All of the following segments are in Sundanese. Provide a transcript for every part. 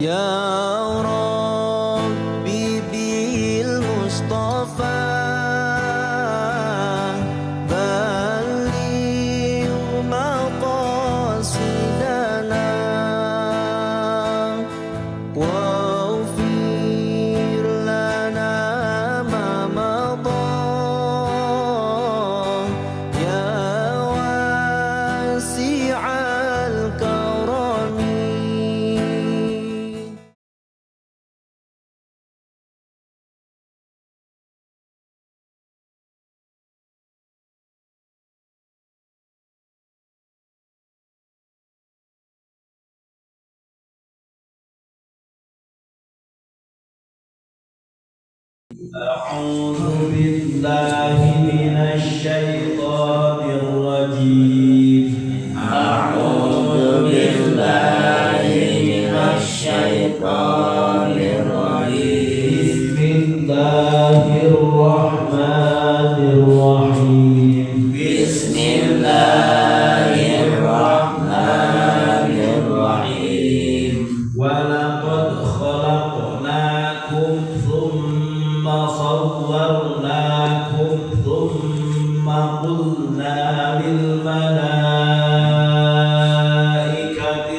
يا ربي بالمصطفى بلغ مقاصدنا واغفر لنا ما مضى يا واسع الكرم. أعوذ بالله من الشيطان الرجيم. أعوذ بالله من الشيطان الرجيم. بسم الله الرحمن الرحيم. بسم الله الرحمن الرحيم. ولقد خلقناكم ثم صورناكم ثم قلنا للملائكة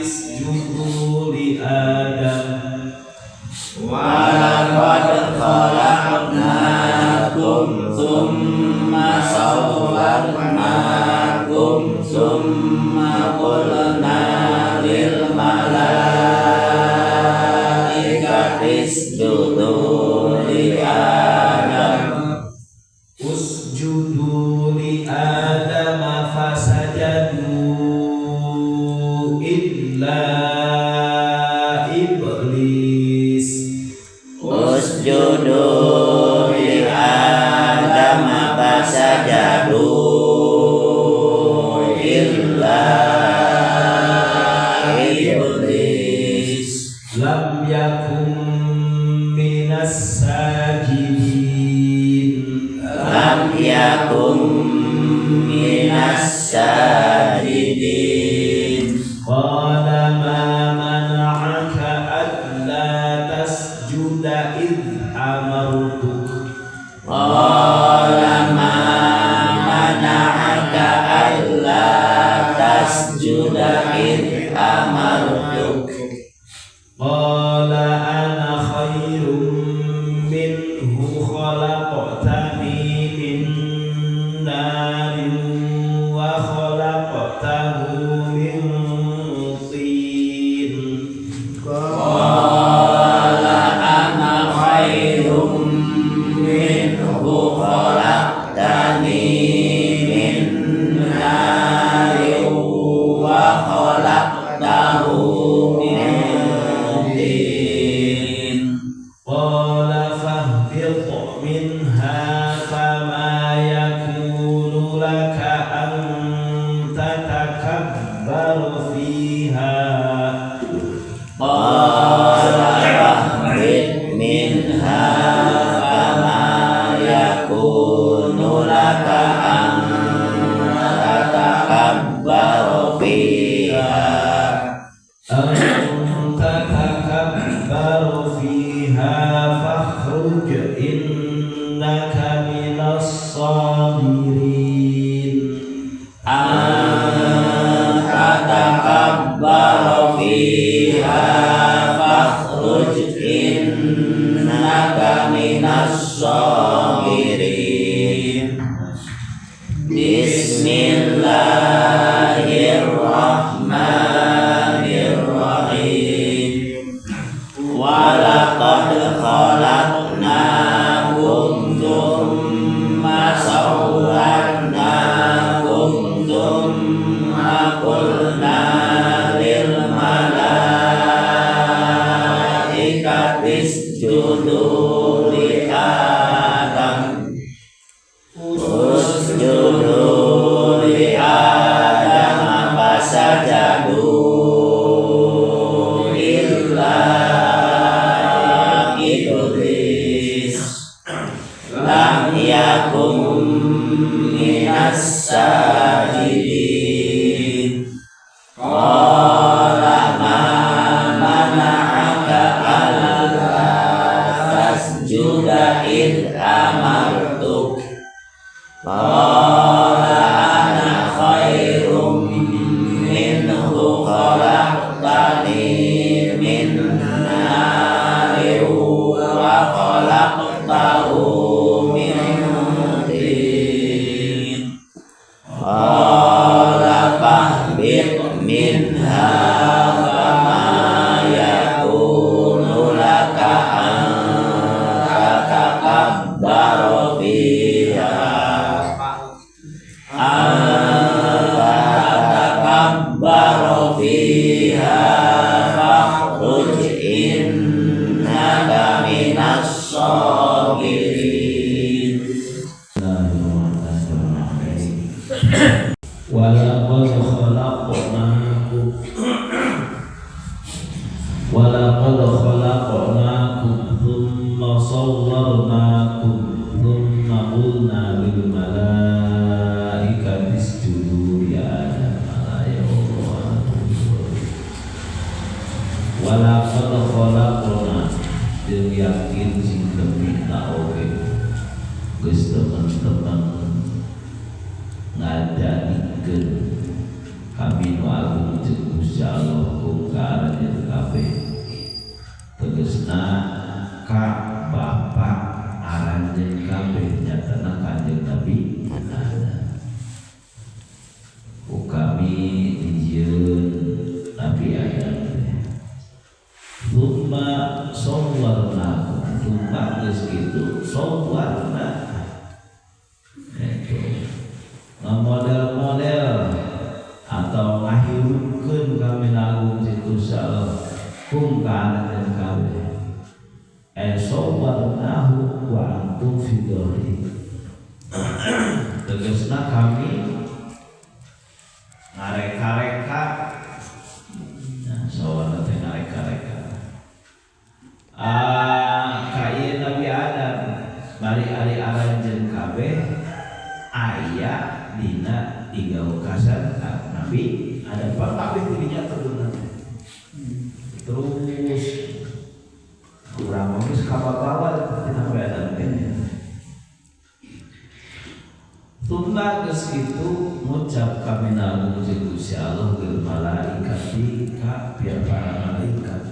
اسجدوا لآدم. ولقد خلقناكم ثم صورناكم ثم قلنا للملائكة اسجدوا لآدم. اسجدوا لآدم فسجدوا إلا إبليس. اسجدوا لآدم فسجدوا إلا إبليس. لم يكن من الساجدين. لم يكن من الساجدين. قال ما منعك ألا تسجد إذ أمرتك. قال ما منعك ألا تسجد إذ أمرتك. قال أنا خير منه خلقتني من نار وخلقته من طين. قال أنا خير منه خلقتني من نار وخلقته من طين. قال فاهبط منها فما يكون لك أن تتكبر فيها. قال فاهبط منها فما يكون لك أن تتكبر فيها. أن تتكبر فيها فاخرج إنك من الصاغرين. أن تتكبر فيها فاخرج إنك من الصاغرين. بسم الله الرحمن الرحيم. ولقد خلقناكم ثم صورناكم ثم قلنا للملائكة اسجدوا لآدم. اسجدوا لآدم فسجدوا إلا إبليس لم يكن من الساجدين. قال ما منعك id amartuk qala ana khairum minhu khalaqtani min narin wa khalaqtahu min tin qala fahbit minha fama yakunu laka an tatakabbara fiha fakhruj innaka minas shagirin. Walaqad khalaqnakum walaqad khalaqnakum thumma sawwarnakum thumma qulna lil malaikati isjudu li Adam. Walaqad khalaqna jeung yakin sing demi ta oge geus teman-teman ngadadikeun kami nu agung jeung Gusti Allah ku ka aranjeun kabeh tegesna ka bapa aranjeun kabeh nyatana Kanjeng Nabi Adam ku kami dijieun Nabi Adam teh thumma sawwarnakum thumma geus kitu sawwarna itu model-model atau ngahirupkeun kami agung jeung Gusti Allah kum ka aranjeun kabeh sawwarnahu wa antum fi dhahri tegesna kami ngareka-reka nah sawarna teh ngareka-reka ka ieu Nabi Adam bari ari aranjeun kabeh aya dina igaukasan Nabi Adam kabeh dirinya terus terus kurang geus kababawa seperti Nabi Adam teh. Tumma geus kitu ngucap kami agung jeung Gusti Allah lil malaikati ka pihak para malaikat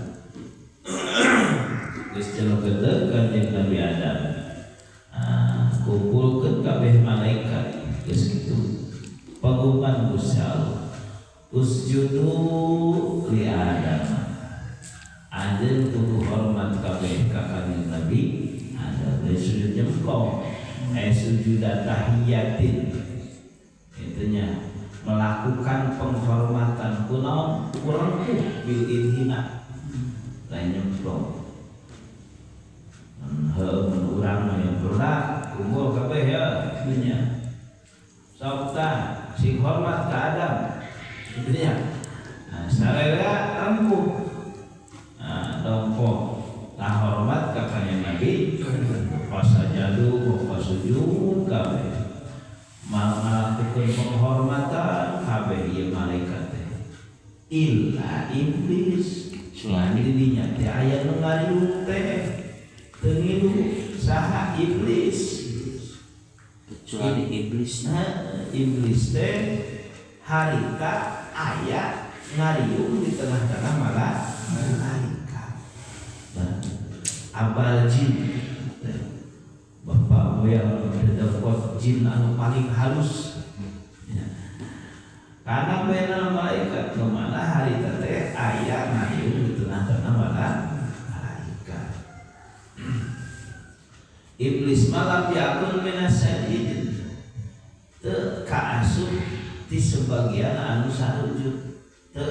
geus jelema kanjeng Nabi Adam kumpulkeun kabeh malaikat geus kitu pengumuman Gusti Allah usjudu li Adam anjeun kudu hormat kabeh ka kanjeng Nabi Adam sujud jempol sujud tahiyatin intinya melakukan penghormatan kunaon kurangku bil inhina lain nyemplung heuh mun urang mah nyemplungna kumpul kabeh ya kitu sok tah sing hormat ka Adam kitu nya nah sararea rengkuh nah dongko tah hormat ka kanjeng Nabi fasajadu wa sujud kabeh melakukan penghormatan kabeh ieu malaikat teh illa iblis selain dirinya teh aya nu ngariung teh teu ngilu saha iblis kecuali iblis. Nah, iblis teh harita aya ngariung di tengah-tengah malah malaikat. Nah, abal jin bapak yang dedekot jin anu paling halus ya. Karena bena malaikat kemana hari teh aya ngariung di tengah-tengah malah malaikat. Iblis malam yakun minas sajidin teu kaasup di sebagian anu sarujud teu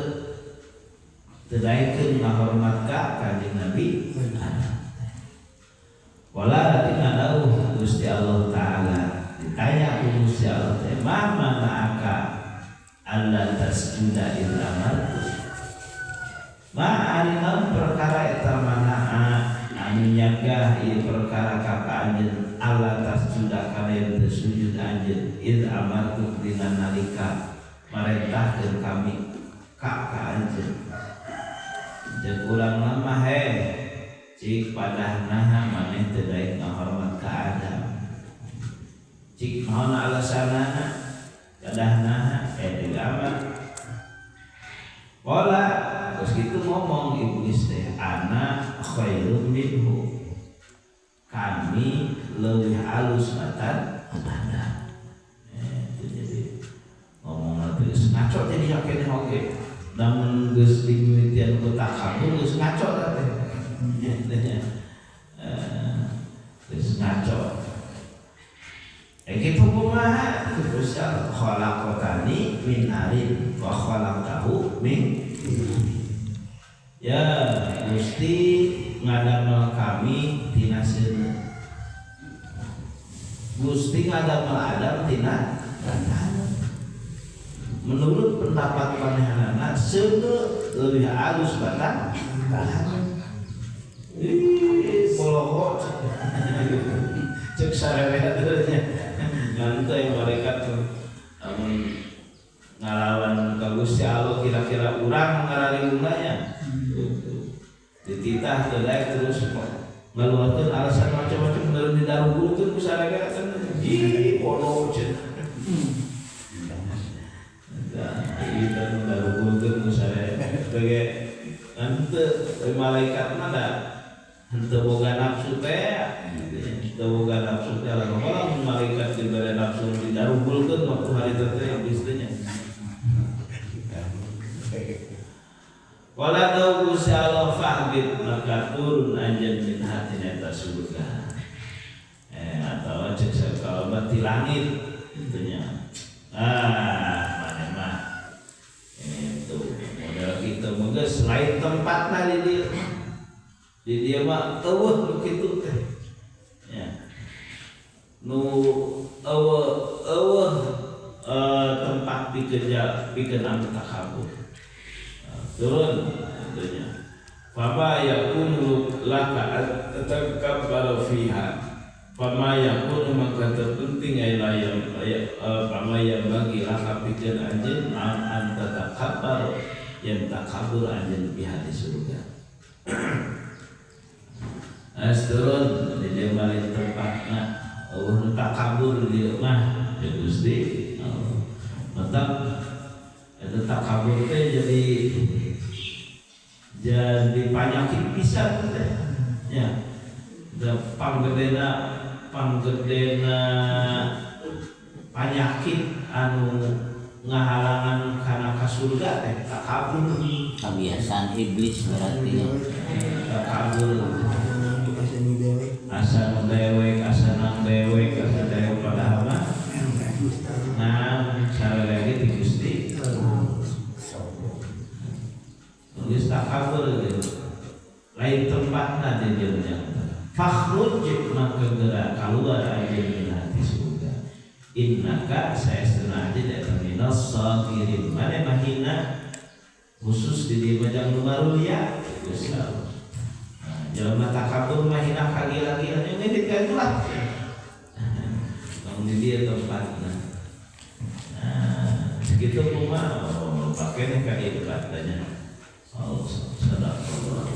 teu daekeun ngahormat ka Kanjeng Nabi Adam. Wala hati ngadauh Gusti Allah Ta'ala ditanya ku Gusti Allah teh ma mana'aka alla tasjuda illa amartu ma ari naon perkara eta mana'a anu nyagah ieu perkara ka anjeun alla tasjuda kana yen teu sujud anjeun id amartu dina nalika marentahkeun kami ka anjeun jeung urang mah he cik padah naha maneh teu daek ngahormat Cik naon alasanana kadahna digambar. Wala terus gitu ngomong iblis teh ana khairum minhu. Kami leuwih alus batan Adam. Itu jadi ngomong terus ngaco jadi yakin oge. Namun geus dimimitian ku takabur geus ngaco teh. Geus ngaco. Kitu kumaha terus khalaqatani min narin wa khalaqtahu min. Ya Gusti ngadamel kami tina seuneu. Gusti ngadamel Adam tina tanah. Menurut pendapat manehanana seuneu leuwih alus batan tanah. Ih, poloho. Cek sarerea ngantai malaikat tuh amun ngalawan ka Gusti Allah kira-kira urang ngarariungna nya. Dititah teu daek terus ngaluarkeun alasan macam-macam meureun didarugulkeun ku sarerea kan. Ih, pono cenah. Tah, ieu teh darugulkeun ku sarerea. Sebagai henteu malaikat mah da henteu boga nafsu teh, henteu boga nafsu teh lamun malaikat dibere nafsu didarugulkeun waktu hari teh iblis teh nya. Wala tau Gusti Allah fahbit maka turun anjeun min hatina eta surga. Atau cek sakaloba ti langit kitu nya. Ah, maneh mah itu model kitu mah geus lain tempatna di dieu. Di dieu mah eueuh nu kitu teh. Ya. Nu eueuh eueuh tempat pikeun pikeun anu takabur. Turun tentunya. Fama yakunu laka tatakabbaru fiha. Fama yakunu maka terpenting aya fama yang bagi laka pikeun anjeun an tatakabbar yang takabur anjeun biha di surga. As turun di dieu balik tempatna eueuh nu takabur di dieu mah ya Gusti. Mata eta takabur teh jadi panyakit pisan teh nya. Da panggedena panyakit anu ngahalangan kana ka surga teh takabur. Kebiasaan iblis berarti ya. Takabur. Asa nu dewek, asa nang dewek, asa dewek padahal mah nah sareng ti Gusti. Geus takabur gitu. Lain tempatna di dieu nya. Fakhruj maka geura kaluar anjeun min hati surga. Innaka saestuna anjeun eta minas sagirin. Mane mahina khusus di dieu mah jang nu marulia Gusti Allah. Nah, jelema takabur mah hina kagila-gila nya ngedit ka itulah. Tong di dieu tempatna. Nah, segitu kumaha oh, pakene ka dieu debatnya. Oh, sadaqallah.